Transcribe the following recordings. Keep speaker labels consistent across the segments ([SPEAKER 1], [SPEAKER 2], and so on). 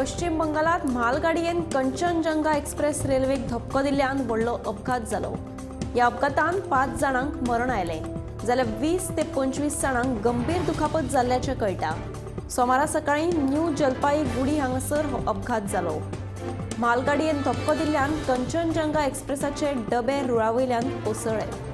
[SPEAKER 1] पश्चिम बंगालात म्हालगाडयेन Kanchenjunga express रेल्वेक धपको दिल्ल्यान व्हडलो अपघात जालो. ह्या अपघातान 5 जाणांक मरण आयलें जाल्यार 20 ते 25 जाणांक गंभीर दुखापत जाल्ल्याचें कळटा. सोमारा सकाळीं न्यू जलपाईगुडी हांगासर हो अपघात जालो. म्हालगाडयेन धपको दिल्ल्यान कंचनजंगा एक्सप्रेसाचे डबे रुळा वयल्यान कोसळ्ळे.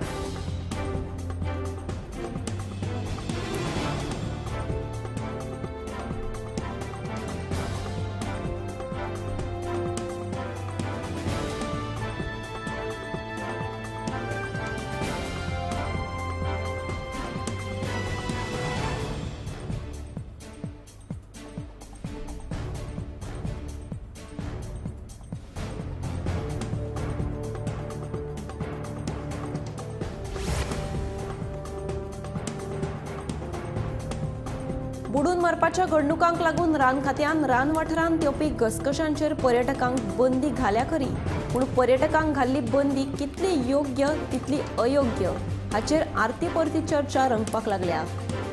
[SPEAKER 1] बुडून मरपाच्या घडणुकांक लागून रान खात्यान रान वाठारांत येवपी घसघशांचेर पर्यटकांक बंदी घाल्या खरी, पूण पर्यटकांक घाल्ली बंदी कितली योग्य तितली अयोग्य हाचेर आरती परती चर्चा रंगपाक लागल्या.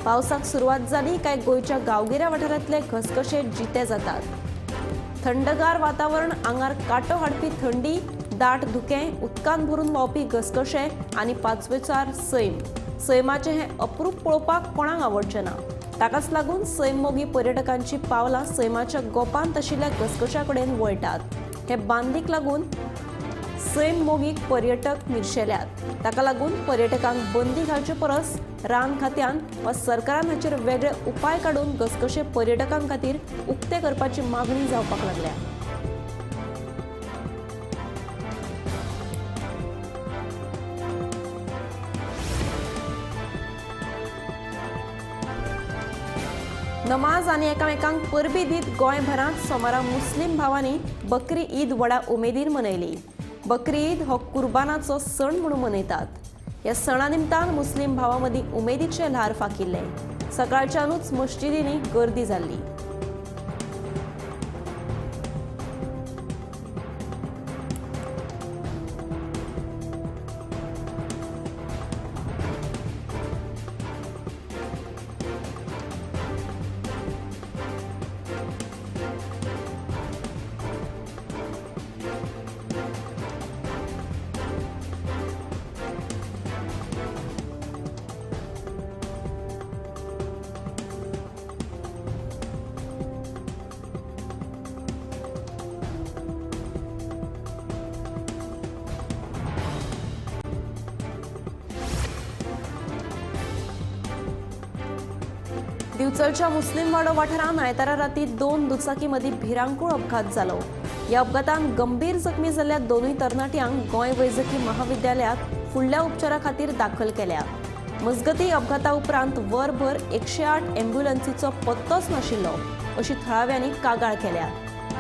[SPEAKER 1] पावसाक सुरवात जाली काय गोंयच्या गांवगिऱ्या वाठारांतले घसघशे जिते जातात. थंडगार वातावरण, आंगार कांटो हाडपी थंडी, दाट धुकें, उदकान भरून व्हांवपी घसघशे आनी पाचवेचार सैम. सैमाचें हें अप्रूप पळोवपाक कोणाक आवडचें ना. ताकाच लागून सैममोगी पर्यटकांची पावलां सैमाच्या गोपांत आशिल्ल्या घसघशा कडेन वळटात. हे बांदीक लागून सैममोगी पर्यटक निर्शेल्यात. ताका लागून पर्यटकांक बंदी घालचे परस रान खात्यान वा सरकारान हाचेर वेगळे उपाय काडून घसघशे पर्यटकां खातीर उक्ते करपाची मागणी जावपाक लागल्या. नमाज आनी एकामेकांक परबी दीत गोंयभरांत सोमारा मुस्लीम भावांनी बकरी ईद व्हडा उमेदीन मनयली. बकरी ईद हो कुर्बानाचो सण म्हणून मनयतात. ह्या सणा निमतान मुस्लीम भावां मदीं उमेदीचें ल्हार फाकिल्लें. सकाळच्यानूच मस्जिदींनी गर्दी जाल्ली. दिवचलच्या मुस्लिम वाडो वाठारांत आयतारा राती 2 दुचाकी मदीं भिरांकूळ अपघात जालो. ह्या अपघातान गंभीर जखमी जाल्ल्या 2 तरणाट्यांक गोंय वैजकी महाविद्यालयात फुडल्या उपचारा खातीर दाखल केल्या. मजगती अपघाता उपरांत वरभर 108 एम्ब्युलन्सीचो पत्तोच नाशिल्लो अशी थळाव्यांनी कागाळ केल्या.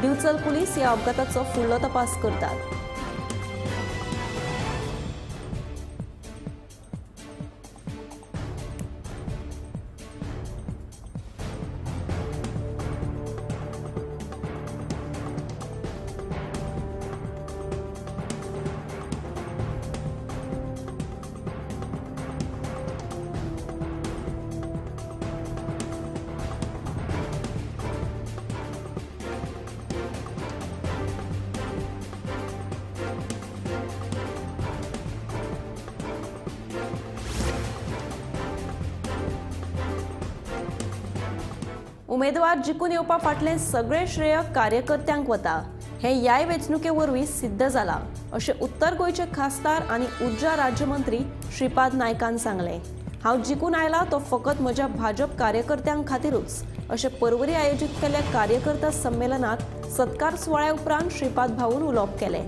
[SPEAKER 1] दिवचल पुलीस ह्या अपघाताचो फुडलो तपास करतात. उमेदवार जिखून येवपा फाटलें सगळें श्रेय कार्यकर्त्यांक वता हें ह्याय वेंचणुके वरवीं सिद्ध जालां अशें उत्तर गोंयचे खासदार आनी उर्जा राज्यमंत्री श्रीपाद नायकान सांगलें. हांव जिखून आयला तो फकत म्हज्या भाजप कार्यकर्त्यां खातीरूच अशें परवरी आयोजीत केल्ल्या कार्यकर्ता संमेलनात सत्कार सुवाळ्या उपरांत श्रीपाद भाऊन उलोवप केलें.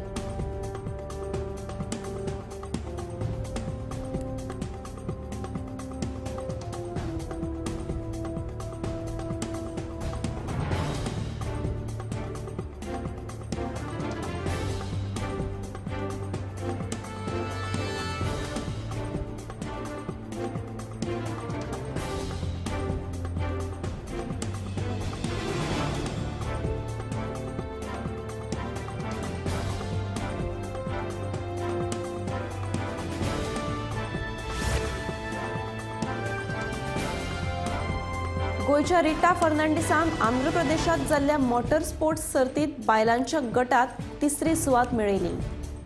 [SPEAKER 1] गोंयच्या रिटा फर्नांडीसान आंध्र प्रदेशात जाल्ल्या मोटर स्पोर्ट्स सर्तीत बायलांच्या गटात तिसरी सुवात मेळयली.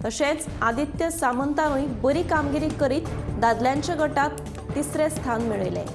[SPEAKER 1] तशेंच आदित्य सामंतानूय बरी कामगिरी करीत दादल्यांच्या गटात तिसरें स्थान मेळयलें.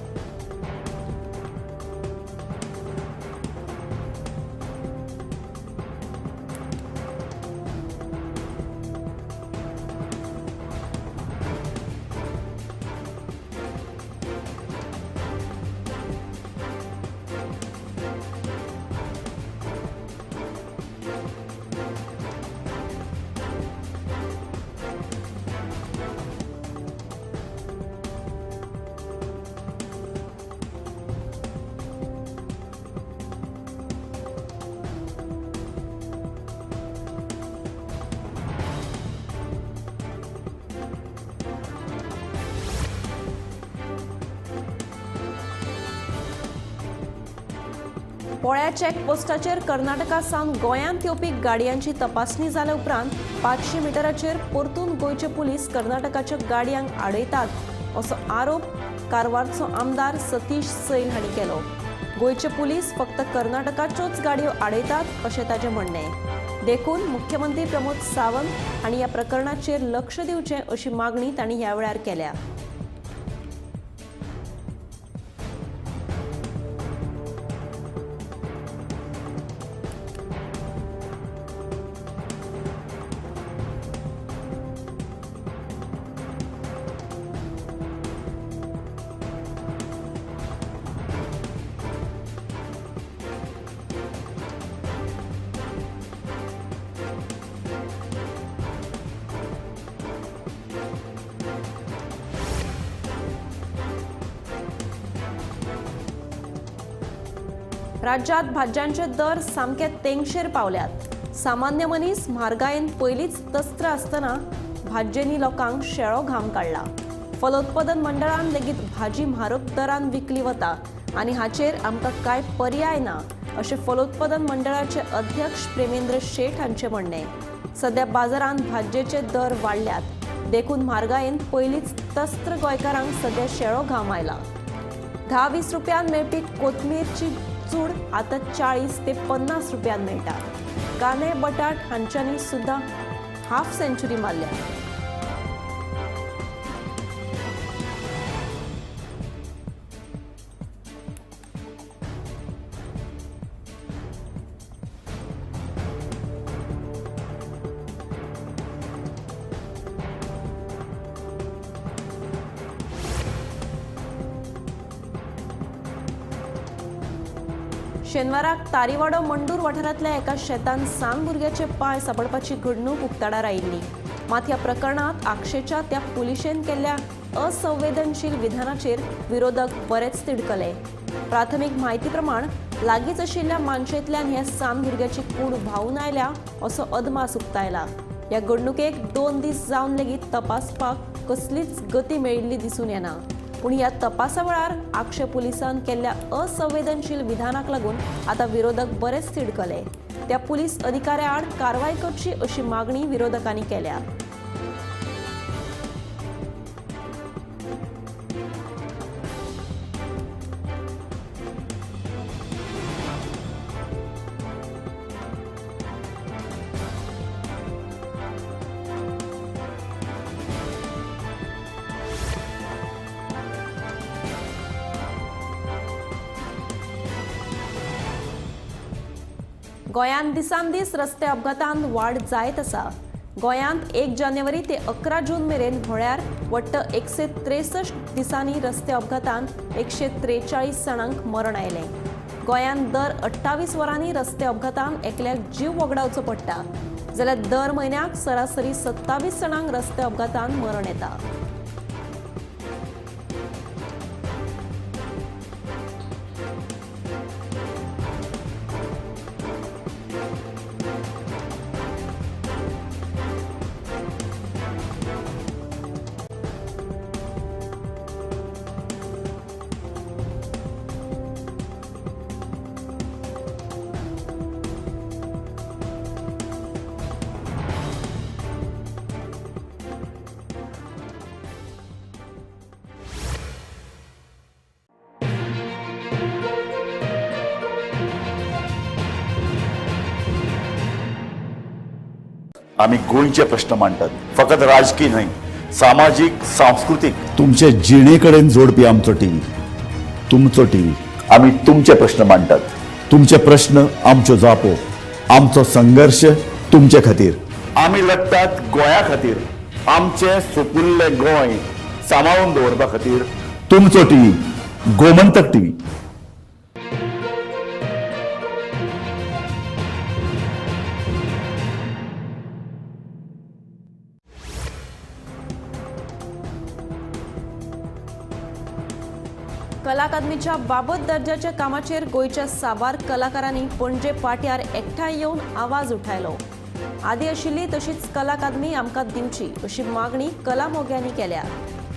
[SPEAKER 1] पोळ्या चेकपोस्टाचेर कर्नाटका सावन गोंयांत येवपी गाडयांची तपासणी जाल्या उपरांत 500 मिटराचेर परतून गोंयचे पुलीस कर्नाटकाच्या गाडयांक आडयतात असो आरोप कारवारचो आमदार सतीश सैल हांणी केलो. गोंयचे पुलीस फक्त कर्नाटकाच्योच गाडयो आडयतात अशें ताचें म्हणणें. देखून मुख्यमंत्री प्रमोद सावंत हांणी ह्या प्रकरणाचेर लक्ष दिवचें अशी मागणी तांणी ह्या वेळार केल्या. राज्यात भाज्यांचे दर सामके तेंगशेर पावल्यात. सामान्य मनीस म्हारगायेन पयलींच तस्त्र आसतना भाजयेंनी लोकांक शेळो घाम काडला. फलोत्पादन मंडळान लेगीत भाजी म्हारग दरान विकली वता आनी हाचेर आमकां कांय पर्याय ना अशें फलोत्पादन मंडळाचे अध्यक्ष प्रेमेंद्र शेठ हांचें म्हणणें. सद्या बाजारांत भाजयेचे दर वाडल्यात देखून म्हारगायेन पयलींच तस्त्र गोंयकारांक सद्या शेळो घाम आयला. 10-20 रुपयान मेळपी कोथमीरची चूड आता 40 ते 50 रुपयान मेळटा. कांदे बटाट हांच्यांनी सुद्धा हाफ सेंचुरी मारल्या. शेनवाराक तारीवाडो मंडूर वाठारांतल्या एका शेतान सान भुरग्याचे पांय सापडपाची घडणूक उक्ताडार आयिल्ली. मात ह्या प्रकरणात आक्षेच्या त्या पुलिशेन केल्ल्या असंवेदनशील विधानाचेर विरोधक बरेच तिडकले. प्राथमीक म्हायती प्रमाण लागींच आशिल्ल्या मानशेंतल्यान ह्या सान भुरग्याची कूड व्हांवून आयल्या असो अदमास उक्तायला. ह्या घडणुकेक 2 दीस जावन लेगीत तपासपाक कसलीच गती मेळिल्ली दिसून येना. पूण ह्या तपासा वेळार आक्षे पुलिसान केल्ल्या असंवेदनशील विधानाक लागून आतां विरोधक बरेच तिडकले. त्या पुलीस अधिकाऱ्या आड कारवाय करची अशी मागणी विरोधकांनी केल्या. गोंयांत दिसान दीस रस्ते अपघातांत वाड जायत आसा. गोंयांत 1 जानेवारी ते 11 जून मेरेन म्हळ्यार वट्ट 163 दिसांनी रस्ते अपघातांत 143 जाणांक मरण आयलें. गोंयांत दर 28 वरांनी रस्ते अपघातांत एकल्याक जीव वगडावचो पडटा, जाल्यार दर म्हयन्याक सरासरी 27 जाणांक रस्ते अपघातांत मरण येता.
[SPEAKER 2] आमी गोंयचे प्रश्न मांडटात, फकत राजकीय न्हय, सामाजीक, सांस्कृतीक, तुमचे जिणे कडेन जोडपी आमचो टीव्ही, तुमचो टीव्ही। आमी तुमचे प्रश्न मांडटात, तुमचे प्रश्न आमच्यो जापो, आमचो संघर्श तुमचे खातीर। आमी लढटात गोंया खातीर, आमचें सुपुल्लें गोंय सांबाळून दवरपा खातीर। तुमचो टीव्ही, गोमंतक टीव्ही।
[SPEAKER 1] कला अकादमीच्या बाबत दर्जाच्या कामाचेर गोंयच्या साबार कलाकारांनी पणजे पाट्यार एकठांय येवन आवाज उठायलो। आदी आशिल्ली तशीच कला अकादमी आमकां दिवची अशी मागणी कला मोग्यांनी केल्या।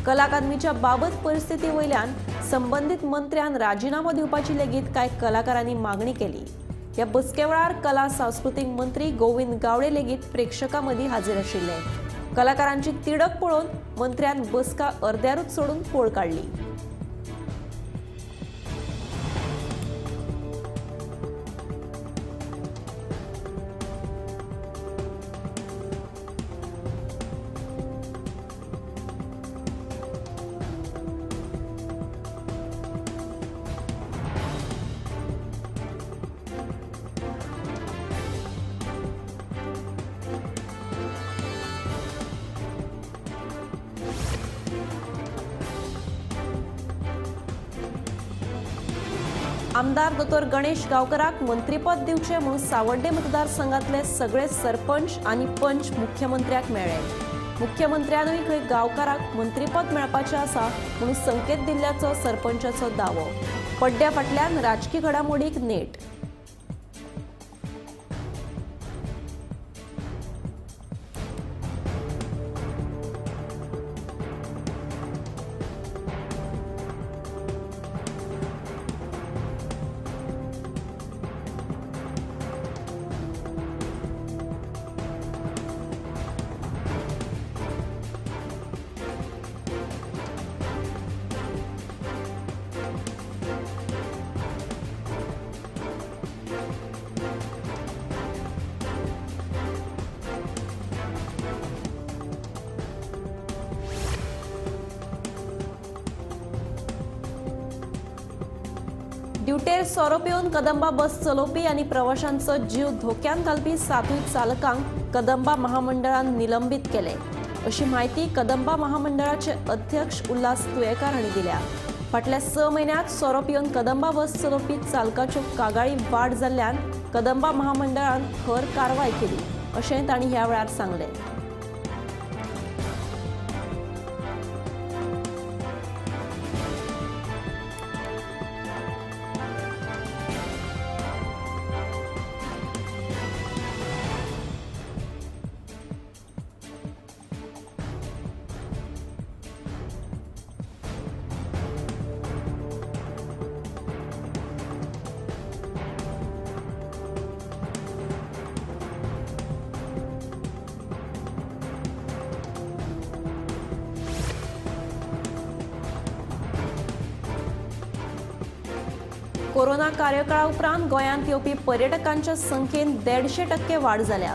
[SPEAKER 1] कला अकादमीच्या बाबत परिस्थिती वयल्यान संबंदीत मंत्र्यान राजिनामो दिवपाची लेगीत कांय कलाकारांनी मागणी केली। ह्या बसके वेळार कला सांस्कृतीक मंत्री गोविंद गावडे लेगीत प्रेक्षकां मदीं हाजीर आशिल्ले। कलाकारांची तिडक पळोवन मंत्र्यान बसका अर्द्यारूच सोडून पळ काडली। आमदार दोतोर गणेश गावकराक मंत्रीपद दिवचें म्हणून सावड्डे मतदारसंघातले सगळे सरपंच आनी पंच मुख्यमंत्र्याक मेळ्ळे। मुख्यमंत्र्यानूय खंय गावकाराक मंत्रीपद मेळपाचें आसा म्हणून संकेत दिल्ल्याचो सरपंचाचो दावो। पड्ड्या फाटल्यान राजकी घडामोडीक नेट। ड्युटेर सोरो पिवन कदंबा बस चलोवपी आनी प्रवाशांचो जीव धोक्यांत घालपी 7 चालकांक कदंबा महामंडळान निलंबीत केले अशी म्हायती कदंबा महामंडळाचे अध्यक्ष उल्हास तुयेकार हांणी दिल्या। फाटल्या 6 म्हयन्यांत सोरो पिवन कदंबा बस चलोवपी चालकाच्यो कागाळी वाड जाल्ल्यान कदंबा महामंडळान खर कारवाय केली अशें तांणी ह्या वेळार सांगलें। कोरोना कार्यकाळा उपरांत गोंयांत येवपी पर्यटकांच्या संख्येन 150% वाड जाल्या।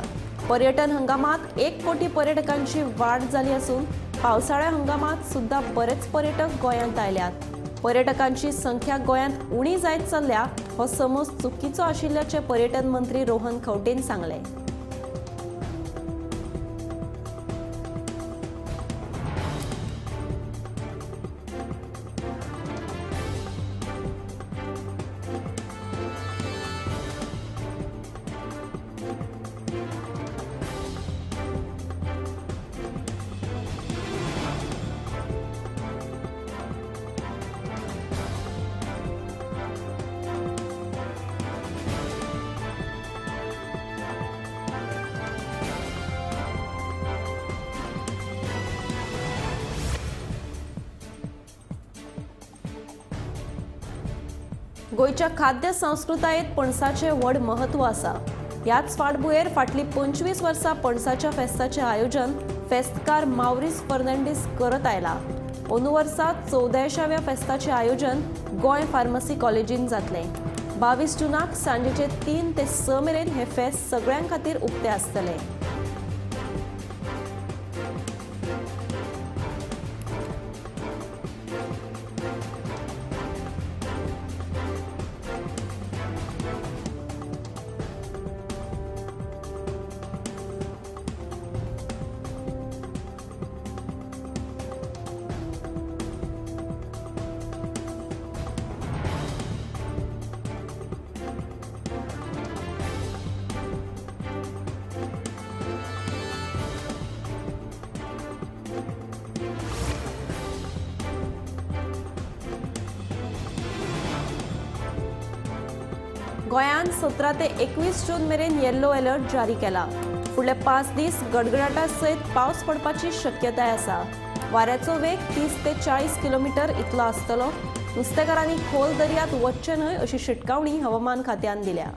[SPEAKER 1] पर्यटन हंगामात 1 कोटी पर्यटकांची वाड जाली असून पावसाळ्या हंगामात सुद्धा बरेच पर्यटक गोंयांत आयल्यात। पर्यटकांची संख्या गोंयांत उणी जायत चल्ल्या हो समज चुकीचो आशिल्ल्याचें पर्यटन मंत्री रोहन खंवटेन सांगलें। गोंयच्या खाद्य संस्कृतायेंत पणसाचें व्हड म्हत्व आसा। ह्याच फाटभुंयेर फाटलीं 25 वर्सां पणसाच्या फेस्ताचें आयोजन फेस्तकार मावरीस फर्नांडीस करत आयला। अंदू वर्सा 14व्या फेस्ताचें आयोजन गोंय फार्मसी कॉलेजीन जातलें। 22 जूनाक सांजेचे 3 ते 6 मेरेन हें फेस्त सगळ्यां खातीर उक्तें आसतलें। गोंयांत 17 ते 21 जून मेरेन येल्लो अलर्ट जारी केला. फुडले 5 दीस गडगडाटा सयत पावस पडपाची शक्यताय आसा. वाऱ्याचो वेग 30 ते 40 किलोमिटर इतलो आसतलो. नुस्तेकारांनी खोल दर्यांत वचचें न्हय अशी शिटकावणी हवामान खात्यान दिल्या.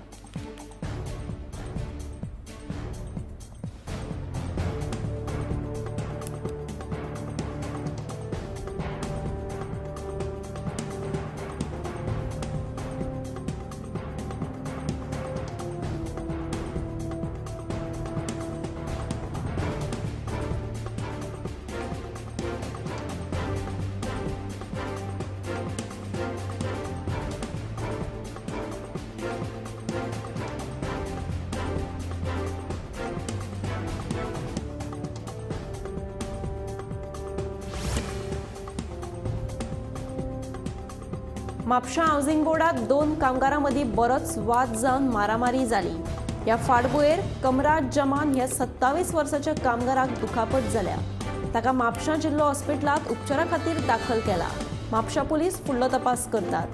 [SPEAKER 1] म्हापशा हावसिंग बोर्डात 2 कामगारां मदीं बरोच वाद जावन मारामारी जाली. ह्या फाटभुंयेर कमराज जमान ह्या 27 वर्साच्या कामगाराक दुखापत जाल्या. ताका म्हापशा जिल्लो हॉस्पिटलांत उपचारा खातीर दाखल केला. म्हापशा पुलीस फुडलो तपास करतात.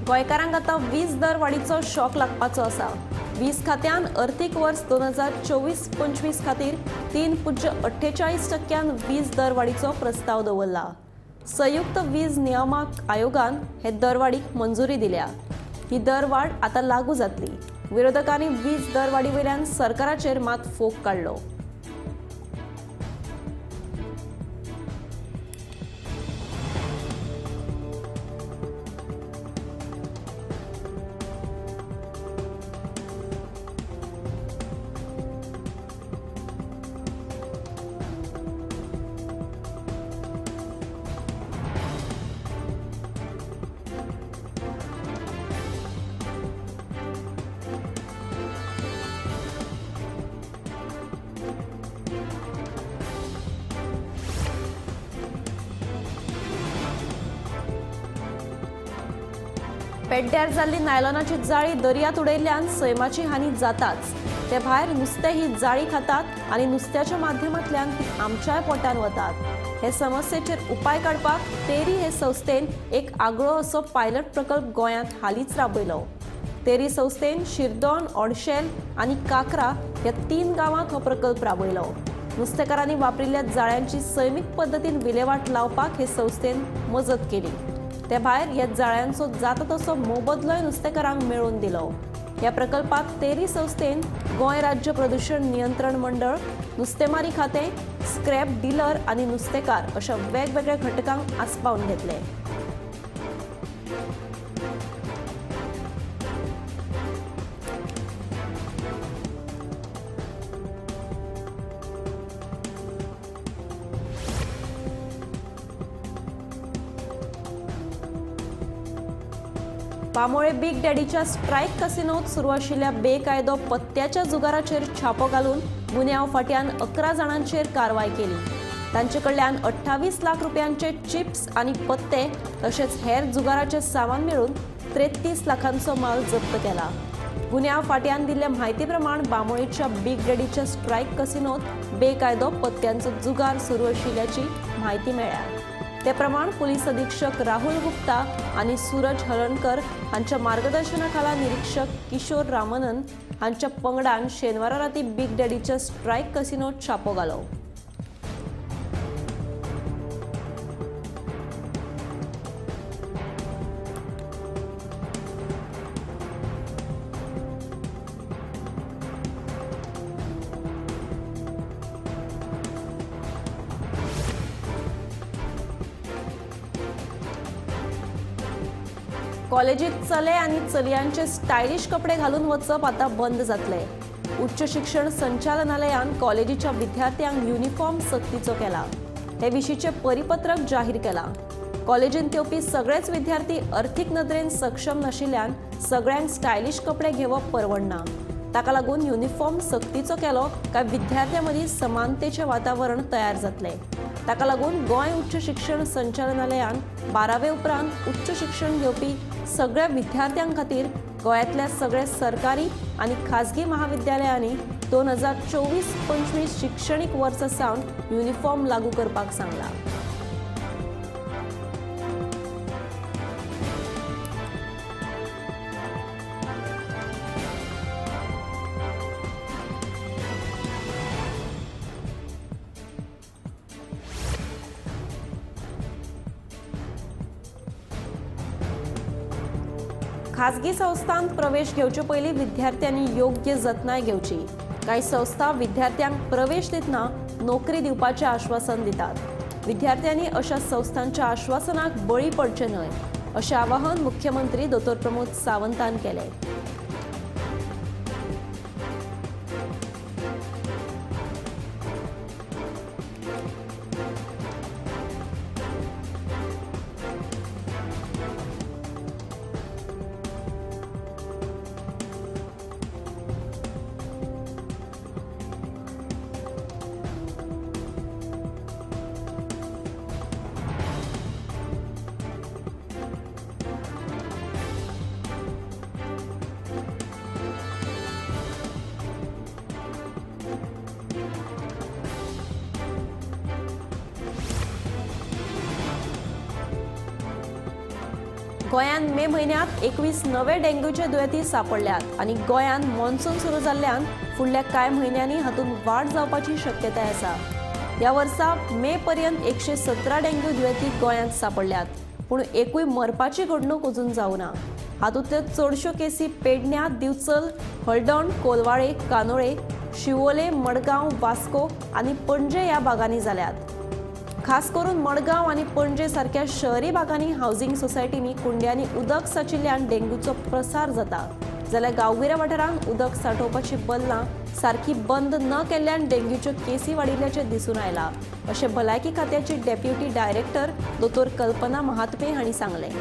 [SPEAKER 1] गोंयकारांक आतां वीज दर वाडीचो शॉक लागपाचो आसा. वीज खात्यान अर्थीक वर्स 2024-25 खातीर 3.48% वीज दरवाडीचो प्रस्ताव दवरला. संयुक्त वीज नियामक आयोगान हे दरवाडीक मंजुरी दिल्या. ही दरवाड आतां लागू जातली. विरोधकांनी वीज दरवाडी वयल्यान सरकाराचेर मात फोग काडलो. पेड्ड्यार जाल्ली नायलॉनाची जाळी दर्यांत उडयल्ल्यान सैमाची हानी जाताच. ते भायर नुस्तें ही जाळी खातात आनी नुस्त्याच्या माध्यमांतल्यान ती आमच्याय पोटान वतात. हे समस्येचेर उपाय काडपाक तेरी हे संस्थेन एक आगळो असो पायलट प्रकल्प गोंयांत हालींच राबयलो. तेरी संस्थेन शिरदोन, ओडशेल आनी काकरा ह्या 3 गांवांत हो प्रकल्प राबयलो. नुस्तेकारांनी वापरिल्ल्या जाळ्यांची सैमीक पद्दतीन विलेवाट लावपाक हे संस्थेन मजत केली. ते भायर ह्या जाळ्यांचो जाता तसो मोबदलोय नुस्तेकारांक मेळोवन दिलो. ह्या प्रकल्पात तेरी संस्थेन गोंय राज्य प्रदूषण नियंत्रण मंडळ, नुस्तेमारी खातें, स्क्रॅप डिलर आनी नुस्तेकार अशा वेगवेगळ्या घटकांक आस्पावन घेतले. बांबोळे बिग डॅडीच्या स्ट्रायक कसिनोत सुरू आशिल्ल्या बेकायदो पत्त्याच्या जुगाराचेर छापो घालून गुन्यांव फाट्यान 11 जाणांचेर कारवाय केली. तांचे कडल्यान 28 लाख रुपयांचे चिप्स आनी पत्ते तशेंच हेर जुगाराचे सामान मेळून 33 लाखांचो माल जप्त केला. गुन्यांव फाट्यान दिल्ले म्हायती प्रमाण बांबोळेच्या बिग डॅडीच्या स्ट्रायक कसिनोत बेकायदो पत्त्यांचो जुगार सुरू आशिल्ल्याची म्हायती मेळ्ळ्या. ते प्रमाण पुलीस अधीक्षक राहुल गुप्ता आनी सूरज हळणकर हांच्या मार्गदर्शनाखाला निरीक्षक किशोर रामनन हांच्या पंगडान शेनवारा राती बिग डॅडीच्या स्ट्रायक कसिनोत छापो घालो. कॉलेजीत चले आनी चलयांचे स्टायलिश कपडे घालून वचप आतां बंद जातले. उच्च शिक्षण संचालनालयान कॉलेजीच्या विद्यार्थ्यांक युनिफॉर्म सक्तीचो केला. हे विशींचें परिपत्रक जाहीर केलां. कॉलेजींत येवपी सगळेच विद्यार्थी अर्थीक नदरेन सक्षम नाशिल्ल्यान सगळ्यांक स्टायलिश कपडे घेवप परवडना. ताका लागून युनिफॉर्म सक्तीचो केलो काय विद्यार्थ्यां मदीं समानतेचें वातावरण तयार जातलें. ताका लागून गोंय उच्च शिक्षण संचालनालयान 12वे उपरांत उच्च शिक्षण घेवपी सगळ्या विद्यार्थ्यां खातीर गोंयांतल्या सगळ्या सरकारी आनी खाजगी महाविद्यालयांनी 2024-25 शिक्षणीक वर्सा सावन युनिफॉर्म लागू करपाक सांगला. खाजगी संस्थांत प्रवेश घेवचे पयलीं विद्यार्थ्यांनी योग्य जतनाय घेवची. कांय संस्था विद्यार्थ्यांक प्रवेश दितना नोकरी दिवपाचें आश्वासन दितात. विद्यार्थ्यांनी अशा संस्थांच्या आश्वासनाक बळी पडचें न्हय अशें आवाहन मुख्यमंत्री दोतोर प्रमोद सावंतान केलें. गोंयांत मे म्हयन्यांत 21 नवे डेंग्यूचे दुयेंती सापडल्यात आनी गोंयांत मॉन्सून सुरू जाल्ल्यान फुडल्या कांय म्हयन्यांनी हातूंत वाड जावपाची शक्यताय आसा. ह्या वर्सा मे पर्यंत 117 डेंग्यू दुयेंती गोंयांत सापडल्यात, पूण एकूय मरपाची घडणूक अजून जावना. हातूंतल्यो चडश्यो केसी पेडण्या, दिवचल, हळदोण, कोलवाळे, कानोळे, शिवोले, मडगांव, वास्को आनी पणजे ह्या भागांनी जाल्यात. खास करून मडगांव आनी पणजे सारक्या शहरी भागांनी हावसिंग सोसायटींनी कुंड्यांनी उदक साचिल्ल्यान डेंग्यूचो प्रसार जाता. जाल्यार गांवगिऱ्या वाठारांत उदक सांठोवपाची बल्लां सारकी बंद न केल्ल्यान डेंग्यूच्यो केसी वाडिल्ल्याचें दिसून आयलां अशें भलायकी खात्याची डेप्युटी डायरेक्टर दोतोर कल्पना महात्मे हांणी सांगलें.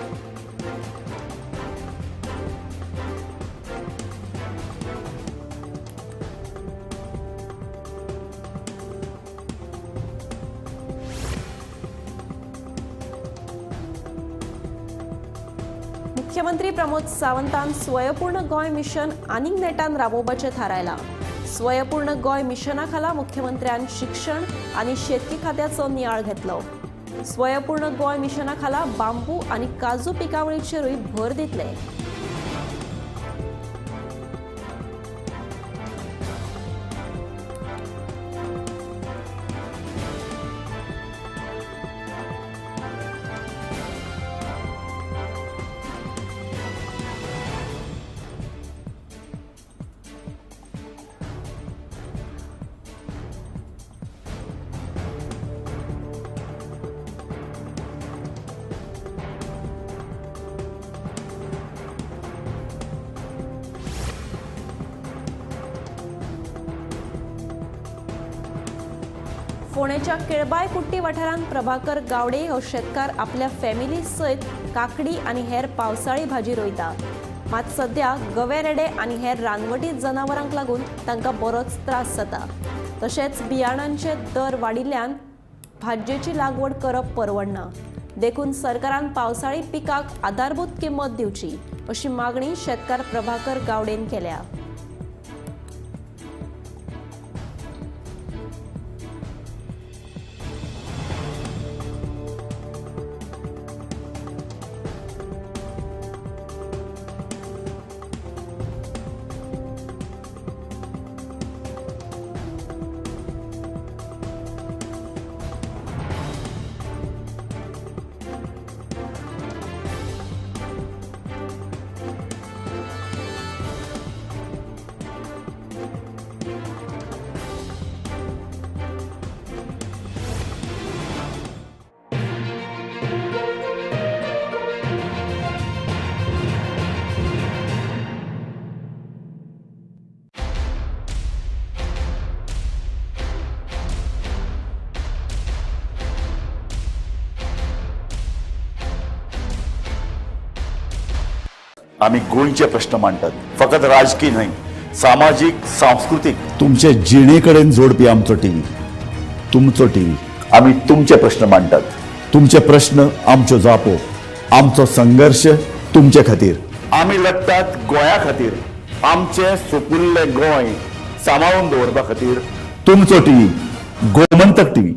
[SPEAKER 1] मुख्यमंत्री प्रमोद सावंतान स्वयंपूर्ण गोंय मिशन आनीक नेटान राबोवपाचें थारायलां. स्वयंपूर्ण गोंय मिशना खाला मुख्यमंत्र्यान शिक्षण आनी शेतकी खात्याचो नियाळ घेतलो. स्वयंपूर्ण गोंय मिशना खाला बांबू आनी काजू पिकावळीचेरूय भर दितले. फोंडेच्या केळबाय कुट्टी वाठारांत प्रभाकर गावडे हो शेतकार आपल्या फॅमिली सयत काकडी आनी हेर पावसाळी भाजी रोयता. मात सध्या गवे रेडे आनी हेर रानवटी जनावरांक लागून तांकां बरोच त्रास जाता. तशेंच बियाणांचे दर वाडिल्ल्यान भाजयेची लागवड करप परवडना. देखून सरकारान पावसाळी पिकाक आधारभूत किंमत दिवची अशी मागणी शेतकार प्रभाकर गावडेन केल्या.
[SPEAKER 2] आमी गोंयचे प्रश्न मांडटात. फकत राजकी न्हय, सामाजीक, सांस्कृतीक, तुमचे जिणे कडेन जोडपी आमचो टीव्ही, तुमचो टीव्ही. आमी तुमचे प्रश्न मांडटात. तुमचे प्रश्न आमच्यो जापो, आमचो संघर्श तुमचे खातीर. आमी लढटात गोंया खातीर, आमचें सुपुल्लें गोंय सांबाळून दवरपा खातीर. तुमचो टीव्ही, गोमंतक टीव्ही.